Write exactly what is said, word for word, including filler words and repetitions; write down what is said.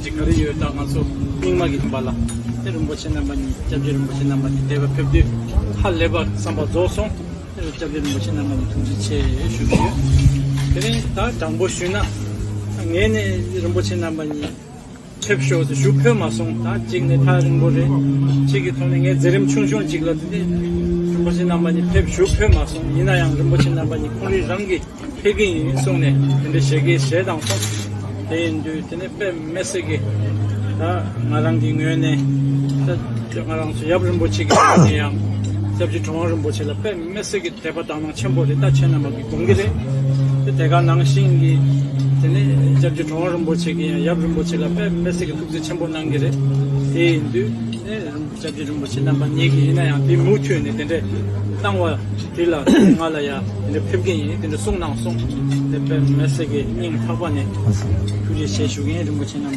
ཅིག་ག་རེ་ཡོད། ད་ང་ཚོ་རྙིང་མ་གི་ཡིན་པ་ལ། དེ་རིན་པོ་ཆེ་རྣམ་པ་གཉིས། སྐྱབས་རྗེ་རིན་པོ་ཆེ་རྣམ་པ་གཉིས་དེ་བ་ཕེབས་དུས་ཧ་ལས་པ་བསམ་པ་རྫོགས་སོང་། དེ་སྐྱབས་རྗེ་རིན་པོ་ཆེ་རྣམ་པ་གཉིས་ཐུགས་རྗེ་ཆེ་ཞུ་གི་ཡོད། དེ་རིང་ད་དྲང་པོ་ཞུས་ན། ངས་ནས་རིན་པོ་ཆེ་རྣམ་པ་གཉིས་ཕེབས་ཤོག་ཟེར་ཞུ་ཕོད་མ་སོང་། ད་གཅིག་ནས་ཐག་རིང་པོ་རེད། གཅིག་གི་ཐོག་ནས་ངས་མཛད་རིམ་ཆུང་ཆུང་གཅིག་ལ་དེ་ནས་རིན་པོ་ཆེ་རྣམ་པ་གཉིས་ཕེབས་ཞུ་ཕོད་མ་སོང་། ཡིན་ན་ཡང་རིན་པོ་ཆེ་རྣམ་པ་གཉིས་ཁོང་རང་རང་གི་ཕེབས་ཀྱི་ཡིན་གསུངས་ནས་དེ་འདྲ་ཞལ་བཀོད་བཞེས་དང་སོང་། དེ་ཡིན་དུས་དེ་ནས་དཔེ་མི་སྲིད་ཀྱི། ད་ང་རང་གི་ངོས་ནས་ད་ང་རང་ཚོ་ཡབ་རིན་པོ་ཆེ་གི་ངོས་ནས་ཡང་སྐྱབས་རྗེ་གྲུབ་དབང་རིན་པོ་ཆེ་ལ་དཔེ་མི་སྲིད་ཀྱི་དད་པ་དག་སྣང་ཆེན་པོ་རེད། ད་ཁྱེད་རྣམ་པ་གིས་དགོངས་ཀྱི་རེད། དེ་དེ་ག་ནང་བཞིན་གྱི་དེ་ནས་སྐྱབས་རྗེ་གྲུབ་དབང་རིན་པོ་ཆེ་གིས་ཡང་ཡབ་རིན་པོ་ཆེ་ལ་དཔེ་མི་སྲིད་ཀྱི་ཐུགས་རྗེ་ཆེན་པོ་གནང་གི་རེད། དེ་ཡིན་དུས་ནས་སྐྱབས་རྗེ་རིན་པོ་ཆེ་རྣམ་པ་གཉིས་ཀྱིས་ཡིན་ན་ཡང་དེ་མུ་མཐུད་ནས་དེ་འདྲས་བཏང་བ་དེ་ལ་ང་ལ་ཡ་དེ་འདྲས་ཕེབས་ཀྱི་ཡིན། དེ་འདྲས་གསུངས་གནང་སོང་། དེ་དཔེ་མི་སྲིད་ཀྱི་སྙིང་ཐག་པ་ནས་ཐུགས་རྗེ་ཆེ་ཞུ་གི་ཡིན། རིན་པོ་ཆེ་རྣམ་པ།